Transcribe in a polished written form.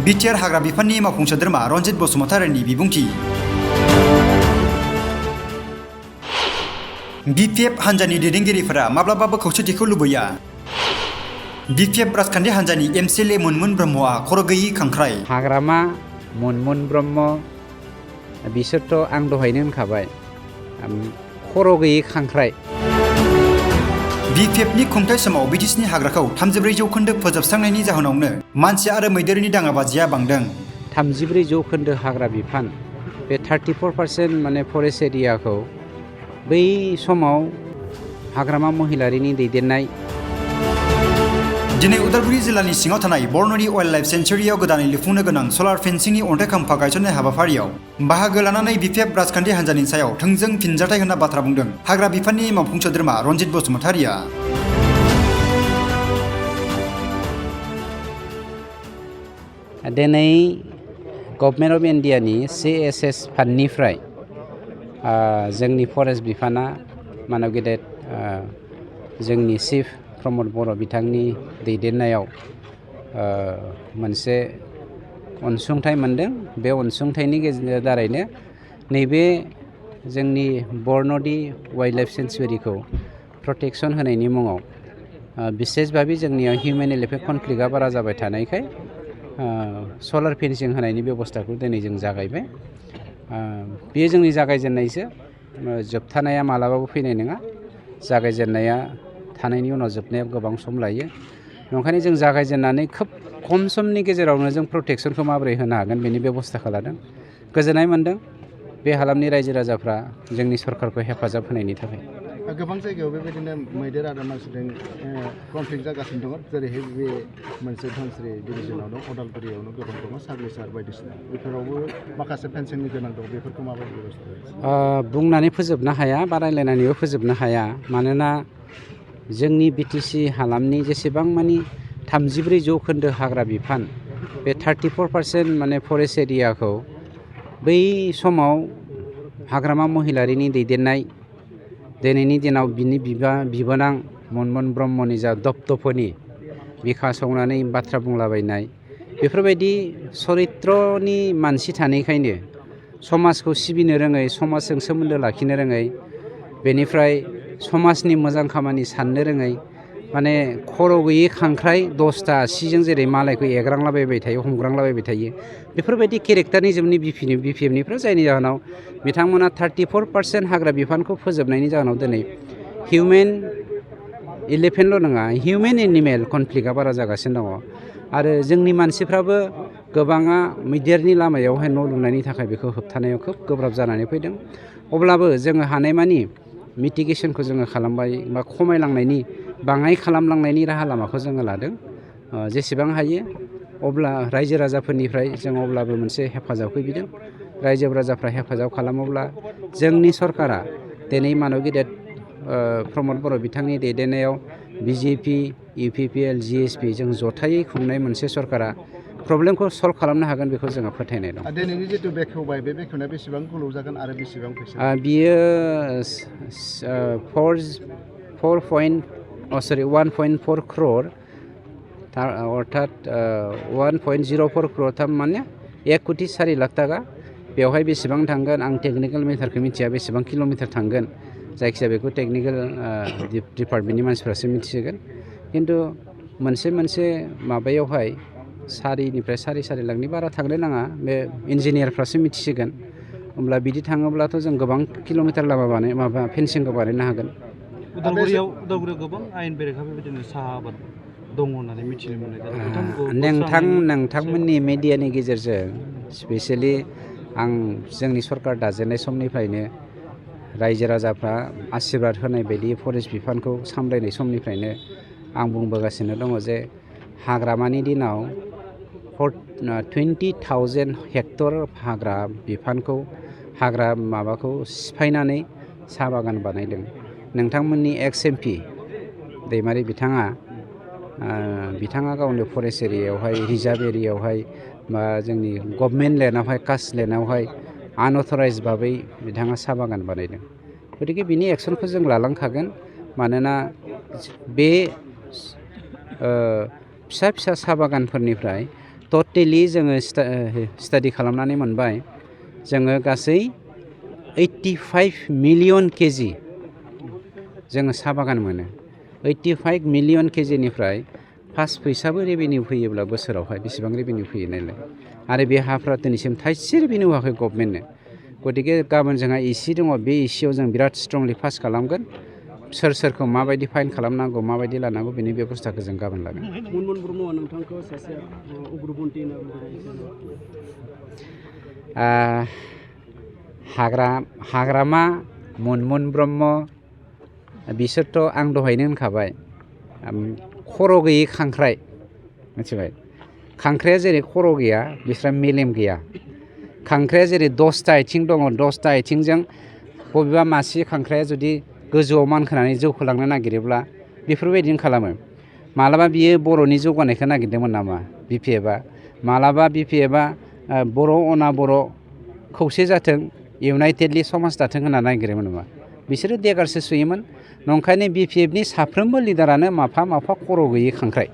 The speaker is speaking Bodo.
बिटिआर हाग्रा बिफाननि मावफुं सोद्रोमा रनजित बसुमतारिनि बिबुंथि। बिपिएफ हान्जानि दैदेनगिरिफोरा माब्लाबाबो खौसेथिखौ लुबैया। बिपिएफ राजखान्थि हान्जानि एमसिएलए मुनमुन ब्रह्मआ खर' गैयि खांख्राय। हाग्रामा मुनमुन ब्रह्म बिसोरथ' आं दहायनो होनखाबाय खर' गैयि खांख्राय। बिपिएफनि खुंथाय समाव बिटिसिनि हाग्राखौ 34% फोजोबस्रांनायनि जाहोनावनो मानसि आरो मैदेरनि दाङाबाजिया बांदों। 34% हाग्रा बिफान बे 34% माने फरेस्ट एरियाखौ बै समाव हाग्रामा महिलारिनि दैदेननाय। दिनै उदालगुरि जिल्लानि सिङाव थानाय बरन'दि वाइल्ड लाइफ सेन्चुरियाव गोदानै लुफुंनो गोनां सलार फेन्सिंनि अन्थाइ खाम्फा गायसननाय हाबाफारियाव बाहागो लानानै बिपिएफ राजखान्थि हान्जानि सायाव थोंजों फिनजाथाय होना बाथ्रा बुंदों हाग्रा बिफाननि मावफुं सोद्रोमा रनजित बसुमतारिया। दिनै गभर्नमेन्ट अफ इन्डियानि CSS फान्डनिफ्राय जोंनि फरेस्ट बिफाना मानब गेदेर जोंनि चिफ प्रमद बर' बिथांनि दैदेननायाव मोनसे अनसुंथाइ मोनदों। बे अनसुंथाइनि दारैनो नैबे जोंनि बरन'दि वाइल्ड लाइफ सेन्चुरिखौ प्रटेक्सन होनायनि मुङाव बिसेस भाबै जोंनियाव हिउमेन एलिफेन्ट कनफ्लिक्टआ बारा जाबाय थानायखाय सलार फेन्सिं होनायनि बेबस्थाखौ दिनै जों जागायबाय। बेयो जोंनि जागायजेननायसो, जोबथानाया मालाबाबो फैनाय नङा। जागायजेननाया थानायनि उनाव जोबनायाव गोबां सम लायो। ओंखायनो जों जागायजेननानै खोब खम समनि गेजेरावनो जों प्रटेक्सनखौ माबोरै होनो हागोन बेनि बेबस्थाखौ लादों। गोजोननाय मोन्दों बे हालामनि रायजो राजाफ्रा जोंनि सरकारखौ हेफाजाब होनायनि थाखाय। गोबां जायगायाव बेबायदिनो मैदेर आरो मानसिजों कनफ्लिक्ट जागासिनो दङ, जेरैहाय बे मोनसे धनस्रि डिभिजनाव दं, उदालगुरियावनो गोबां दङ, सार्भिसार बायदिसिना बेफोरावबो माखासे फेन्सिंनि गोनां दं। बेफोरखौ माबायदि बेबस्था? बुंनानै फोजोबनो हाया बा रायलायनानैबो फोजोबनो हाया। मानोना जोंनि बिटिसि हालामनि जेसेबां मानि 34% हाग्रा बिफान बे 34% माने फरेस्ट एरियाखौ बै समाव हाग्रामा महिलारिनि दैदेननाय, दिनैनि दिनाव बिनि बिबोनां मुनमुन ब्रह्मनि जा दपदपनि बिखा संनानै बाथ्रा बुंलाबायनाय, बेफोरबायदि सरित्रनि मानसि थानायखायनो समाजखौ सिबिनो रोङै, समाजजों सोमोन्दो लाखिनो रोङै, बेनिफ्राय समाजनि मोजां खामानि साननो रोङै, माने खर' गैयि खांख्राइ 10टा सिजों जेरै मालायखौ एग्रांलाबायबाय थायो, हमग्रांलाबायबाय थायो, बेफोरबायदि केरेक्टारनि जोंनि बिपिएफनिफ्राय, जायनि जाहोनाव बिथांमोना 34% हाग्रा बिफानखौ फोजोबनायनि जाहोनाव दिनै हिउमेन एलिफेन्टल' नङा, हिउमेन एनिमेल कनफ्लिक्टआ बारा जागासिनो दङ। आरो जोंनि मानसिफ्राबो गोबाङा मैदेरनि लामायावहाय न' लुनायनि थाखाय बेखौ होबथानायाव खोब गोब्राब जानानै फैदों। अब्लाबो जोङो हानायमानि मिटिगेसनखौ जोङो खालामबाय बा खमायलांनायनि, बाङाय खालामलांनायनि राहा लामाखौ जोङो लादों। जेसेबां हायो अब्ला रायजो राजाफोरनिफ्राय जों अब्लाबो मोनसे हेफाजाबखौ बिदों। रायजो राजाफ्रा हेफाजाब खालामोब्ला जोंनि सरकारा दिनै मानब गेदेर प्रमद बर' बिथांनि दैदेननायाव BJP, UPPL, GSP जों जथायै खुंनाय मोनसे सरकारा प्रब्लेमखौ सल्भ खालामनो हागोन, बेखौ जोङो फोथायनाय दं। दिनैनि जिथु बेखेवबाय, बे बेखेवनाया बेसेबां गोलाव जागोन आरो बेसेबां फैसा? बियो 1.4 crore अर्थात 1.04 crore थारमाने 1.4 लाख थाखा। बेवहाय बेसेबां थांगोन आं टेकनिकेल मेटारखौ मिथिया, बेसेबां किल'मिटार थांगोन, जायखिजाया बेखौ टेकनिकेल डिपार्टमेन्टनि मानसिफ्रासो मिथिसिगोन। खिन्थु मोनसे माबायावहाय 4निफ्राय 4.5 लाखनि बारा थांनो नाङा, बे इन्जिनियारफ्रासो मिथिसिगोन। होमब्ला बिदि थाङोब्लाथ' जों गोबां किल'मिटार लामा फेन्सिंखौ बानायनो हागोन। उदालगुरियाव गोबां आयेन बेरेखा बेबायदिनो साहा आबाद दङ होननानै मिथिनो मोननाय। नोंथांमोननि मिडियानि गेजेरजों स्पेसियेलि आं जोंनि सरकार दाजेननाय समनिफ्रायनो रायजो राजाफ्रा आसिरबाद होनाय बायदि फरेस्ट बिफानखौ सामलायनाय समनिफ्रायनो आं बुंबोगासिनो दङ जे हाग्रामानि दिनाव 20,000 हेक्टर हाग्रा बिफानखौ, हाग्रा माबाखौ सिफायनानै साहा बागान बानायदों। नोंथांमोननि एक्स MP दैमारि बिथाङा गावनि फरेस्ट एरियायावहाय, रिजार्भ एरियायावहाय बा जोंनि गभर्नमेन्ट लेन्डआवहाय, कास्ट लेन्डआवहाय आनअथराइज भाबै बिथाङा साहा बागान बानायदों। गतिके बिनि एक्सनखौ जों लालांखागोन। मानोना बे फिसा फिसा साहा बागानफोरनिफ्राय टटेलि जोङो स्टाडि खालामनानै मोनबाय जोङो गासै 85 मिलियन केजि जोङो साहा बागान मोनो 85 मिलियन केजिनिफ्राय 5 फैसाबो रेभिनिउ फैयोब्ला बोसोरावहाय बेसेबां रेभिनिउ फैयो नायलाय आरो बे हाफ्रा दिनैसिम थाइसे रेभिनिउ होआखै गभर्नमेन्टनो गतिके गाबोन जोंहा इसि दङ बे इसियाव जों बिराद स्ट्रंलि पास खालामगोन सोर सोरखौ माबायदि फाइन खालामनांगौ माबायदि लानांगौ बेनि बेबस्थाखौ जों गाबोन लागोन मनमोन ब्रह्मआ नोंथांखौ सासे उग्रपन्थी हाग्रामा मनमोन ब्रह्म बिसोरथ' आं दहायनो होनखाबाय खर' गैयै खांख्राइ मिथिबाय खांख्राइया जेरै खर' गैया बिस्रा मेलेम गैया खांख्राइया जेरै 10ता आथिं दङ 10ता आथिंजों बबेबा मासे खांख्राइया जुदि गोजौआव मानखोनानै जौखोलांनो नागिरोब्ला बेफोरबायदिनो खालामो मालाबा बियो बर'नि जौगानायखौ नागिरदोंमोन नामा बिपिएफआ मालाबा बिपिएफआ बर' अना बर' खौसे जाथों इउनाइटेडलि समाज दाथों होनना नागिरोमोन नामा बिसोरो देगारसो सुयोमोन नंखायनो बिपिएफनि साफ्रोमबो लिडारानो माफा माफा खर' गैयै खांख्राइ